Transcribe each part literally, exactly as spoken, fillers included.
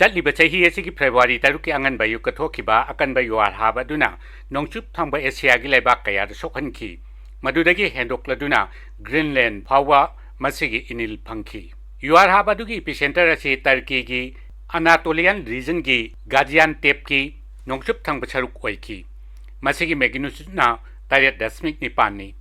ꯆꯠꯂꯤꯕ ꯆꯍꯤ ꯑꯁꯤꯒꯤ ꯐꯦꯕ꯭ꯔꯨꯋꯥꯔꯤ ꯇꯔꯨꯛꯀꯤ ꯑꯉꯟꯕ ꯑꯌꯨꯛꯇ ꯊꯣꯛꯈꯤꯕ ꯑꯀꯟꯕ ꯌꯨꯍꯥꯔ ꯍꯥꯕ ꯑꯗꯨꯅ ꯅꯣꯡꯆꯨꯞ ꯊꯪꯕ ꯑꯦꯁꯤꯌꯥꯒꯤ ꯂꯩꯕꯥꯛ ꯀꯌꯥꯗ ꯁꯣꯛꯍꯟꯈꯤ꯫ ꯃꯗꯨꯗꯒꯤ ꯍꯦꯟꯗꯣꯛꯂꯗꯨꯅ ꯒ꯭ꯔꯤꯟꯂꯦꯟ ꯐꯥꯎꯕ ꯃꯁꯤꯒꯤ ꯏꯅꯤꯜ ꯐꯪꯈꯤ꯫ ꯌꯨꯍꯥꯔ ꯍꯥꯕ ꯑꯗꯨꯒꯤ ꯏꯄꯤꯁꯦꯟꯇꯔ ꯑꯁꯤ ꯇꯔꯀꯤꯒꯤ ꯑꯅꯥꯇꯣꯂꯤꯌꯥꯟ ꯔꯤꯖꯟꯒꯤ ꯒꯥꯖꯤꯌꯥꯟꯇꯦꯞꯀꯤ ꯅꯣꯡꯆꯨꯞ ꯊꯪꯕ ꯁꯔꯨꯛ ꯑꯣꯏꯈꯤ꯫ ꯃꯁꯤꯒꯤ ꯃꯦꯒꯅꯤꯆꯨꯠꯅ ꯇꯔꯦꯠ ꯗꯁꯃꯤꯛ ꯅꯤꯄꯥꯟꯅꯤ꯫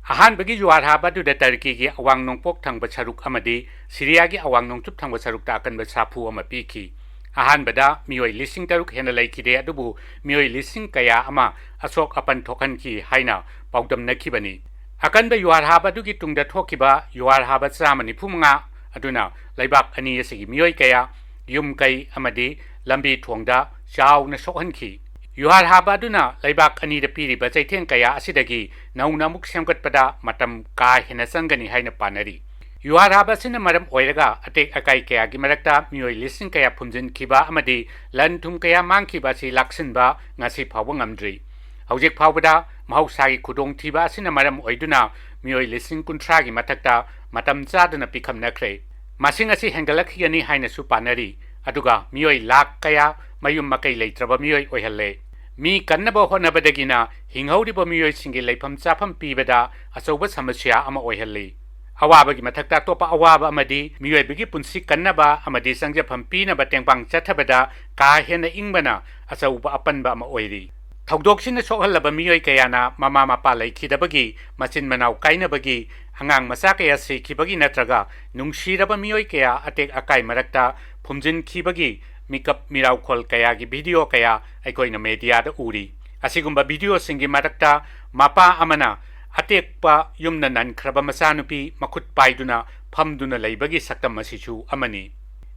ꯑꯍꯥꯟꯕꯒꯤ ꯌꯨꯍꯥꯔ ꯍꯥꯕ ꯑꯗꯨꯗ ꯇꯔꯀꯤꯒꯤ ꯑꯋꯥꯡ ꯅꯣꯡꯄꯣꯛ ꯊꯪꯕ ꯁꯔꯨꯛ ꯑꯃꯗꯤ ꯁꯤꯔꯤꯌꯥꯒꯤ ꯑꯋꯥꯡ ꯅꯣꯡꯆꯨꯞ ꯊꯪꯕ ꯁꯔꯨꯛꯇ ꯑꯀꯟꯕ ꯁꯥꯐꯨ ꯑꯃ ꯄꯤꯈꯤ꯫ ꯑꯍꯥꯟꯕꯗ ꯃꯤꯑꯣꯏ ꯂꯤꯁꯤꯡ ꯇꯔꯨꯛ ꯍꯦꯟꯅ ꯂꯩꯈꯤꯗꯦ, ꯑꯗꯨꯕꯨ ꯃꯤꯑꯣꯏ ꯂꯤꯁꯤꯡ ꯀꯌꯥ ꯑꯃ ꯑꯁꯣꯛ ꯑꯄꯟ ꯊꯣꯛꯍꯟꯈꯤ ꯍꯥꯏꯅ ꯄꯥꯎꯗꯝꯅꯈꯤꯕꯅꯤ꯫ ꯑꯀꯟꯕ ꯌꯨꯍꯥꯔ ꯍꯥꯕ ꯑꯗꯨꯒꯤ ꯇꯨꯡꯗ ꯊꯣꯛꯈꯤꯕ ꯌꯨꯍꯥꯔ ꯍꯥꯕ ꯆꯥꯝꯃ ꯅꯤꯐꯨ ꯃꯉꯥ ꯑꯗꯨꯅ ꯂꯩꯕꯥꯛ ꯑꯅꯤ ꯑꯁꯤꯒꯤ ꯃꯤꯑꯣꯏ ꯀꯌꯥ, ꯌꯨꯝ ꯀꯩ ꯑꯃꯗꯤ ꯂꯝꯕꯤ ꯊꯣꯡꯗ ꯆꯥꯎꯅ ꯁꯣꯛꯍꯟꯈꯤ꯫ ꯌꯨꯍꯥꯔ ꯍꯥꯕ ꯑꯗꯨꯅ ꯂꯩꯕꯥꯛ ꯑꯅꯤꯗ ꯄꯤꯔꯤꯕ ꯆꯩꯊꯦꯡ ꯀꯌꯥ ꯑꯁꯤꯗꯒꯤ ꯅꯧꯅ ꯑꯃꯨꯛ ꯁꯦꯝꯒꯠꯄꯗ ꯃꯇꯝ ꯀꯥ ꯍꯦꯟꯅ ꯆꯪꯒꯅꯤ ꯍꯥꯏꯅ ꯄꯥꯅꯔꯤ꯫ ꯌꯨꯍꯥꯔ ꯍꯥꯕ ꯑꯁꯤꯅ ꯃꯔꯝ ꯑꯣꯏꯔꯒ ꯑꯇꯦꯛ ꯑꯀꯥꯏ ꯀꯌꯥꯒꯤ ꯃꯔꯛꯇ ꯃꯤꯑꯣꯏ ꯂꯤꯁꯤꯡ ꯀꯌꯥ ꯐꯨꯝꯖꯤꯟꯈꯤꯕ ꯑꯃꯗꯤ ꯂꯟ ꯊꯨꯝ ꯀꯌꯥ ꯃꯥꯡꯈꯤꯕ ꯑꯁꯤ ꯂꯥꯛꯁꯤꯟꯕ ꯉꯁꯤ ꯐꯥꯎꯕ ꯉꯝꯗ꯭ꯔꯤ꯫ ꯍꯧꯖꯤꯛ ꯐꯥꯎꯕꯗ ꯃꯍꯧꯁꯥꯒꯤ ꯈꯨꯗꯣꯡꯊꯤꯕ ꯑꯁꯤꯅ ꯃꯔꯝ ꯑꯣꯏꯗꯨꯅ ꯃꯤꯑꯣꯏ ꯂꯤꯁꯤꯡ ꯀꯨꯟꯊ꯭ꯔꯥꯒꯤ ꯃꯊꯛꯇ ꯃꯇꯝ ꯆꯥꯗꯅ ꯄꯤꯈꯝꯅꯈ꯭ꯔꯦ꯫ ꯃꯁꯤꯡ ꯑꯁꯤ ꯍꯦꯟꯒꯠꯂꯛꯈꯤꯒꯅꯤ ꯍꯥꯏꯅꯁꯨ ꯄꯥꯅꯔꯤ꯫ ꯑꯗꯨꯒ ꯃꯤꯑꯣꯏ ꯂꯥꯈ ꯀꯌꯥ ꯃꯌꯨꯝ ꯃꯀꯩ ꯂꯩꯇ꯭ꯔꯕ ꯃꯤꯑꯣꯏ ꯑꯣꯏꯍꯜꯂꯦ꯫ ꯃꯤ ꯀꯟꯅꯕ ꯍꯣꯠꯅꯕꯗꯒꯤꯅ ꯍꯤꯡꯍꯧꯔꯤꯕ ꯃꯤꯑꯣꯏꯁꯤꯡꯒꯤ ꯂꯩꯐꯝ ꯆꯥꯐꯝ ꯄꯤꯕꯗ ꯑꯆꯧꯕ ꯁꯃꯁ꯭ꯌꯥ ꯑꯃ ꯑꯣꯏꯍꯜꯂꯤ꯫ ꯑꯋꯥꯕꯒꯤ ꯃꯊꯛꯇ ꯑꯇꯣꯞꯄ ꯑꯋꯥꯕ ꯑꯃꯗꯤ ꯃꯤꯑꯣꯏꯕꯒꯤ ꯄꯨꯟꯁꯤ ꯀꯟꯅꯕ ꯑꯃꯗꯤ ꯆꯪꯖꯐꯝ ꯄꯤꯅꯕ ꯇꯦꯡꯕꯥꯡ ꯆꯠꯊꯕꯗ ꯀꯥ ꯍꯦꯟꯅ ꯏꯪꯕꯅ ꯑꯆꯧꯕ ꯑꯄꯟꯕ ꯑꯃ ꯑꯣꯏꯔꯤ꯫ ꯊꯧꯗꯣꯛꯁꯤꯅ ꯁꯣꯛꯍꯜꯂꯕ ꯃꯤꯑꯣꯏ ꯀꯌꯥꯅ ꯃꯃꯥ ꯃꯄꯥ ꯂꯩꯈꯤꯗꯕꯒꯤ, ꯃꯆꯤꯟ ꯃꯅꯥꯎ ꯀꯥꯏꯅꯕꯒꯤ, ꯑꯉꯥꯡ ꯃꯆꯥ ꯀꯌꯥ ꯁꯤꯈꯤꯕꯒꯤ ꯅꯠꯇ꯭ꯔꯒ ꯅꯨꯡꯁꯤꯔꯕ ꯃꯤꯑꯣꯏ ꯀꯌꯥ ꯑꯇꯦꯛ ꯑꯀꯥꯏ ꯃꯔꯛꯇ ꯐꯨꯝꯖꯤꯟꯈꯤꯕꯒꯤ ꯃꯤꯀꯞ ꯃꯤꯔꯥꯎꯈꯣꯜ ꯀꯌꯥꯒꯤ ꯚꯤꯗꯤꯑꯣ ꯀꯌꯥ ꯑꯩꯈꯣꯏꯅ ꯃꯦꯗꯤꯌꯥꯗ ꯎꯔꯤ꯫ ꯑꯁꯤꯒꯨꯝꯕ ꯚꯤꯗꯤꯑꯣꯁꯤꯡꯒꯤ ꯃꯔꯛꯇ ꯃꯄꯥ ꯑꯃꯅ ꯑꯇꯦꯛꯄ ꯌꯨꯝꯅ ꯅꯟꯈ꯭ꯔꯕ ꯃꯆꯥꯅꯨꯄꯤ ꯃꯈꯨꯠ ꯄꯥꯏꯗꯨꯅ ꯐꯝꯗꯨꯅ ꯂꯩꯕꯒꯤ ꯁꯛꯇꯝ ꯑꯁꯤꯁꯨ ꯑꯃꯅꯤ꯫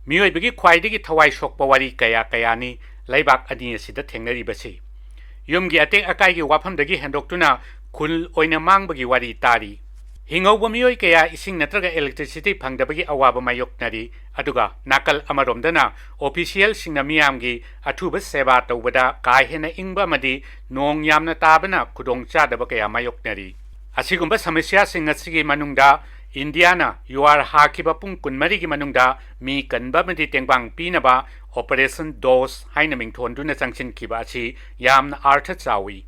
ꯃꯤꯑꯣꯏꯕꯒꯤ ꯈ꯭ꯋꯥꯏꯗꯒꯤ ꯊꯋꯥꯏ ꯁꯣꯛꯄ ꯋꯥꯔꯤ ꯀꯌꯥ ꯀꯌꯥꯅꯤ ꯂꯩꯕꯥꯛ ꯑꯅꯤ ꯑꯁꯤꯗ ꯊꯦꯡꯅꯔꯤꯕꯁꯤ꯫ ꯌꯨꯝꯒꯤ ꯑꯇꯦꯛ ꯑꯀꯥꯏꯒꯤ ꯋꯥꯐꯝꯗꯒꯤ ꯍꯦꯟꯗꯣꯛꯇꯨꯅ ꯈꯨꯜ ꯑꯣꯏꯅ ꯃꯥꯡꯕꯒꯤ ꯋꯥꯔꯤ ꯇꯥꯔꯤ꯫ ꯍꯤꯡꯍꯧꯕ ꯃꯤꯑꯣꯏ ꯀꯌꯥ ꯏꯁꯤꯡ ꯅꯠꯇ꯭ꯔꯒ electricity ꯐꯪꯗꯕꯒꯤ ꯑꯋꯥꯕ ꯃꯥꯌꯣꯛꯅꯔꯤ꯫ ꯑꯗꯨꯒ ꯅꯥꯀꯜ ꯑꯃꯔꯣꯝꯗꯅ officialꯁꯤꯡꯅ ꯃꯤꯌꯥꯝꯒꯤ ꯑꯊꯨꯕ ꯁꯦꯕꯥ ꯇꯧꯕꯗ ꯀꯥ ꯍꯦꯟꯅ ꯏꯪꯕ ꯑꯃꯗꯤ ꯅꯣꯡ ꯌꯥꯝꯅ ꯇꯥꯕꯅ ꯈꯨꯗꯣꯡ ꯆꯥꯗꯕ ꯀꯌꯥ ꯃꯥꯌꯣꯛꯅꯔꯤ꯫ ꯑꯁꯤꯒꯨꯝꯕ ꯁꯃꯁ꯭ꯌꯥꯁꯤꯡ ꯑꯁꯤꯒꯤ ꯃꯅꯨꯡꯗ ꯏꯟꯗꯤꯌꯥꯅ ꯌꯨꯍꯥꯔ ꯍꯥꯈꯤꯕ ꯄꯨꯡ ꯀꯨꯟꯃꯔꯤꯒꯤ ꯃꯅꯨꯡꯗ ꯃꯤ ꯀꯟꯕ ꯑꯃꯗꯤ ꯇꯦꯡꯕꯥꯡ ꯄꯤꯅꯕ Operation Dost ꯍꯥꯏꯅ ꯃꯤꯡꯊꯣꯟꯗꯨꯅ ꯆꯪꯁꯤꯟꯈꯤꯕ ꯑꯁꯤ ꯌꯥꯝꯅ ꯑꯥꯔꯊ ꯆꯥꯎꯏ꯫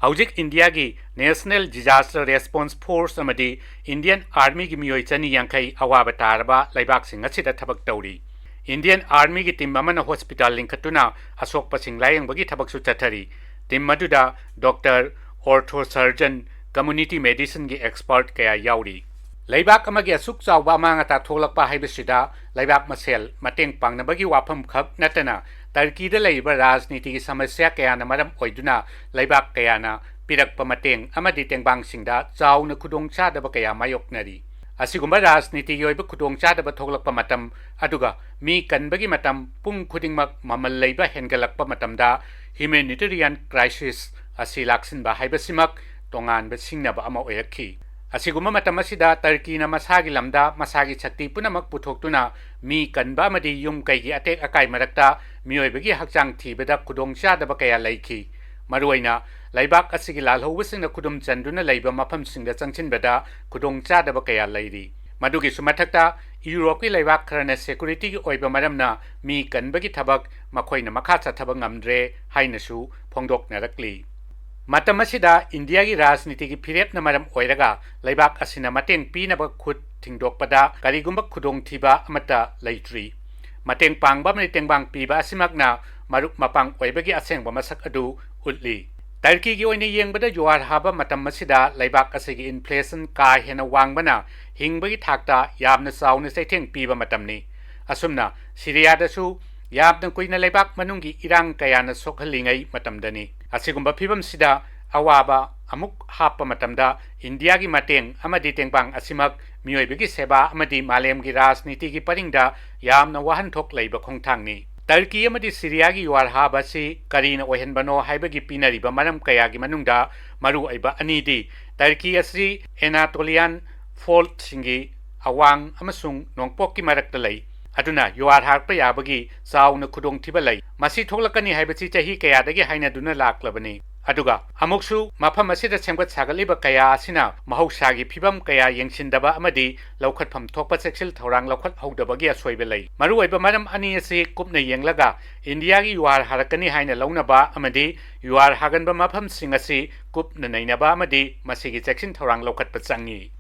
ꯍꯧꯖꯤꯛ ꯏꯟꯗꯤꯌꯥꯒꯤ National Disaster Response Force ꯑꯃꯗꯤ Indian Armyꯒꯤ ꯃꯤꯑꯣꯏ ꯆꯅꯤ ꯌꯥꯡꯈꯩ ꯑꯋꯥꯕ ꯇꯥꯔꯕ ꯂꯩꯕꯥꯛꯁꯤꯡ ꯑꯁꯤꯗ ꯊꯕꯛ ꯇꯧꯔꯤ꯫ Indian Armyꯒꯤ team ꯑꯃꯅ hospital ꯂꯤꯡꯈꯠꯇꯨꯅ ꯑꯁꯣꯛꯄꯁꯤꯡ ꯂꯥꯌꯦꯡꯕꯒꯤ ꯊꯕꯛꯁꯨ ꯆꯠꯊꯔꯤ꯫ Team ꯑꯗꯨꯗ doctor, ortho surgeon, community medicineꯒꯤ expert ꯀꯌꯥ ꯌꯥꯎꯔꯤ꯫ ꯂꯩꯕꯥꯛ ꯑꯃꯒꯤ ꯑꯁꯨꯛ ꯆꯥꯎꯕ ꯑꯃꯥꯡ ꯑꯇꯥ ꯊꯣꯛꯂꯛꯄ ꯍꯥꯏꯕꯁꯤꯗ ꯂꯩꯕꯥꯛ ꯃꯁꯦꯜ ꯃꯇꯦꯡ ꯄꯥꯡꯅꯕꯒꯤ ꯋꯥꯐꯝ ꯈꯛ ꯅꯠꯇꯅ ꯇꯔꯀꯤꯗ ꯂꯩꯔꯤꯕ ꯔꯥꯖꯅꯤꯇꯤꯒꯤ ꯁꯃꯁ꯭ꯌꯥ ꯀꯌꯥꯅ ꯃꯔꯝ ꯑꯣꯏꯗꯨꯅ ꯂꯩꯕꯥꯛ ꯀꯌꯥꯅ ꯄꯤꯔꯛꯄ ꯃꯇꯦꯡ ꯑꯃꯗꯤ ꯇꯦꯡꯕꯥꯡꯁꯤꯡꯗ ꯆꯥꯎꯅ ꯈꯨꯗꯣꯡꯆꯥꯗꯕ ꯀꯌꯥ ꯃꯥꯌꯣꯛꯅꯔꯤ꯫ ꯑꯁꯤꯒꯨꯝꯕ ꯔꯥꯖꯅꯤꯇꯤꯒꯤ ꯑꯣꯏꯕ ꯈꯨꯗꯣꯡꯆꯥꯗꯕ ꯊꯣꯛꯂꯛꯄ ꯃꯇꯝ, ꯑꯗꯨꯒ ꯃꯤ ꯀꯟꯕꯒꯤ ꯃꯇꯝ ꯄꯨꯡ ꯈꯨꯗꯤꯡꯃꯛ ꯃꯃꯜ ꯂꯩꯕ ꯍꯦꯟꯒꯠꯂꯛꯄ ꯃꯇꯝꯗ humanitarian crisis ꯑꯁꯤ ꯂꯥꯛꯁꯤꯟꯕ ꯍꯥꯏꯕꯁꯤꯃꯛ ꯇꯣꯉꯥꯟꯕ ꯁꯤꯡꯅꯕ ꯑꯃ ꯑꯣꯏꯔꯛꯈꯤ꯫ ꯑꯁꯤꯒꯨꯝꯕ ꯃꯇꯝ ꯑꯁꯤꯗ ꯇꯔꯀꯤꯅ ꯃꯁꯥꯒꯤ ꯂꯝꯗ ꯃꯁꯥꯒꯤ ꯁꯛꯇꯤ ꯄꯨꯝꯅꯃꯛ ꯄꯨꯊꯣꯛꯇꯨꯅ ꯃꯤ ꯀꯟꯕ ꯑꯃꯗꯤ ꯌꯨꯝ ꯀꯩꯒꯤ ꯑꯇꯦꯛ ꯑꯀꯥꯏ ꯃꯔꯛꯇ ꯃꯤꯑꯣꯏꯕꯒꯤ ꯍꯛꯆꯥꯡ ꯊꯤꯕꯗ ꯈꯨꯗꯣꯡꯆꯥꯗꯕ ꯀꯌꯥ ꯂꯩꯈꯤ꯫ ꯃꯔꯨꯑꯣꯏꯅ ꯂꯩꯕꯥꯛ ꯑꯁꯤꯒꯤ ꯂꯥꯜꯍꯧꯕꯁꯤꯡꯅ ꯈꯨꯗꯨꯝ ꯆꯟꯗꯨꯅ ꯂꯩꯕ ꯃꯐꯝꯁꯤꯡꯗ ꯆꯪꯁꯤꯟꯕꯗ ꯈꯨꯗꯣꯡꯆꯥꯗꯕ ꯀꯌꯥ ꯂꯩꯔꯤ꯫ ꯃꯗꯨꯒꯤꯁꯨ ꯃꯊꯛꯇ ꯌꯨꯔꯣꯞꯀꯤ ꯂꯩꯕꯥꯛ ꯈꯔꯅ securityꯒꯤ ꯑꯣꯏꯕ ꯃꯔꯝꯅ ꯃꯤ ꯀꯟꯕꯒꯤ ꯊꯕꯛ ꯃꯈꯣꯏꯅ ꯃꯈꯥ ꯆꯠꯊꯕ ꯉꯝꯗ꯭ꯔꯦ ꯍꯥꯏꯅꯁꯨ ꯐꯣꯡꯗꯣꯛꯅꯔꯛꯂꯤ꯫ ꯃꯇꯝ ꯑꯁꯤꯗ ꯏꯟꯗꯤꯌꯥꯒꯤ ꯔꯥꯖꯅꯤꯇꯤꯒꯤ ꯐꯤꯔꯦꯞꯅ ꯃꯔꯝ ꯑꯣꯏꯔꯒ ꯂꯩꯕꯥꯛ ꯑꯁꯤꯅ ꯃꯇꯦꯡ ꯄꯤꯅꯕ ꯈꯨꯠ ꯊꯤꯡꯗꯣꯛꯄꯗ ꯀꯔꯤꯒꯨꯝꯕ ꯈꯨꯗꯣꯡꯊꯤꯕ ꯑꯃꯠꯇ ꯂꯩꯇ꯭ꯔꯤ꯫ ꯃꯇꯦꯡ ꯄꯥꯡꯕ ꯑꯃꯗꯤ ꯇꯦꯡꯕꯥꯡ ꯄꯤꯕ ꯑꯁꯤꯃꯛꯅ ꯃꯔꯨꯞ ꯃꯄꯥꯡ ꯑꯣꯏꯕꯒꯤ ꯑꯁꯦꯡꯕ ꯃꯁꯛ ꯑꯗꯨ ꯎꯠꯂꯤ꯫ ꯇꯔꯀꯤꯒꯤ ꯑꯣꯏꯅ ꯌꯦꯡꯕꯗ ꯌꯨꯍꯥꯔ ꯍꯥꯕ ꯃꯇꯝ ꯑꯁꯤꯗ ꯂꯩꯕꯥꯛ ꯑꯁꯤꯒꯤ inflation ꯀꯥ ꯍꯦꯟꯅ ꯋꯥꯡꯕꯅ ꯍꯤꯡꯕꯒꯤ ꯊꯥꯛꯇ ꯌꯥꯝꯅ ꯆꯥꯎꯅ ꯆꯩꯊꯦꯡ ꯄꯤꯕ ꯃꯇꯝꯅꯤ꯫ ꯑꯁꯨꯝꯅ ꯁꯤꯔꯤꯌꯥꯗꯁꯨ ꯌꯥꯝꯅ ꯀꯨꯏꯅ ꯂꯩꯕꯥꯛ ꯃꯅꯨꯡꯒꯤ ꯏꯔꯥꯡ ꯀꯌꯥꯅ ꯁꯣꯛꯍꯜꯂꯤꯉꯩ ꯃꯇꯝꯗꯅꯤ꯫ ꯑꯁꯤꯒꯨꯝꯕ ꯐꯤꯕꯝꯁꯤꯗ ꯑꯋꯥꯕ ꯑꯃꯨꯛ ꯍꯥꯞꯄ ꯃꯇꯝꯗ ꯏꯟꯗꯤꯌꯥꯒꯤ ꯃꯇꯦꯡ ꯑꯃꯗꯤ ꯇꯦꯡꯕꯥꯡ ꯑꯁꯤꯃꯛ ꯃꯤꯑꯣꯏꯕꯒꯤ ꯁꯦꯕꯥ ꯑꯃꯗꯤ ꯃꯥꯂꯦꯝꯒꯤ ꯔꯥꯖꯅꯤꯇꯤꯒꯤ ꯄꯔꯤꯡꯗ ꯌꯥꯝꯅ ꯋꯥꯍꯟꯊꯣꯛ ꯂꯩꯕ ꯈꯣꯡꯊꯥꯡꯅꯤ꯫ ꯇꯔꯀꯤ ꯑꯃꯗꯤ ꯁꯤꯔꯤꯌꯥꯒꯤ ꯌꯨꯍꯥꯔ ꯍꯥꯕ ꯑꯁꯤ ꯀꯔꯤꯅ ꯑꯣꯏꯍꯟꯕꯅꯣ ꯍꯥꯏꯕꯒꯤ ꯄꯤꯅꯔꯤꯕ ꯃꯔꯝ ꯀꯌꯥꯒꯤ ꯃꯅꯨꯡꯗ ꯃꯔꯨꯑꯣꯏꯕ ꯑꯅꯤꯗꯤ ꯇꯔꯀꯤ ꯑꯁꯤ Anatolian faultꯁꯤꯡꯒꯤ ꯑꯋꯥꯡ ꯑꯃꯁꯨꯡ ꯅꯣꯡꯄꯣꯛꯀꯤ ꯃꯔꯛꯇ ꯂꯩ, ꯑꯗꯨꯅ ꯌꯨꯍꯥꯔ ꯍꯥꯔꯛꯄ ꯌꯥꯕꯒꯤ ꯆꯥꯎꯅ ꯈꯨꯗꯣꯡꯊꯤꯕ ꯂꯩ꯫ ꯃꯁꯤ ꯊꯣꯛꯂꯛꯀꯅꯤ ꯍꯥꯏꯕꯁꯤ ꯆꯍꯤ ꯀꯌꯥꯗꯒꯤ ꯍꯥꯏꯅꯗꯨꯅ ꯂꯥꯛꯂꯕꯅꯤ꯫ ꯑꯗꯨꯒ ꯑꯃꯨꯛꯁꯨ ꯃꯐꯝ ꯑꯁꯤꯗ ꯁꯦꯝꯒꯠ ꯁꯥꯒꯠꯂꯤꯕ ꯀꯌꯥ ꯑꯁꯤꯅ ꯃꯍꯧꯁꯥꯒꯤ ꯐꯤꯕꯝ ꯀꯌꯥ ꯌꯦꯡꯁꯤꯟꯗꯕ ꯑꯃꯗꯤ ꯂꯧꯈꯠꯐꯝ ꯊꯣꯛꯄ ꯆꯦꯛꯁꯤꯜ ꯊꯧꯔꯥꯡ ꯂꯧꯈꯠꯍꯧꯗꯕꯒꯤ ꯑꯁꯣꯏꯕ ꯂꯩ꯫ ꯃꯔꯨꯑꯣꯏꯕ ꯃꯔꯝ ꯑꯅꯤ ꯑꯁꯤ ꯀꯨꯞꯅ ꯌꯦꯡꯂꯒ ꯏꯟꯗꯤꯌꯥꯒꯤ ꯌꯨꯍꯥꯔ ꯍꯥꯔꯛꯀꯅꯤ ꯍꯥꯏꯅ ꯂꯧꯅꯕ ꯑꯃꯗꯤ ꯌꯨꯍꯥꯔ ꯍꯥꯒꯟꯕ ꯃꯐꯝꯁꯤꯡ ꯑꯁꯤ ꯀꯨꯞꯅ ꯅꯩꯅꯕ ꯑꯃꯗꯤ ꯃꯁꯤꯒꯤ ꯆꯦꯛꯁꯤꯟ ꯊꯧꯔꯥꯡ ꯂꯧꯈꯠꯄ ꯆꯪꯏ꯫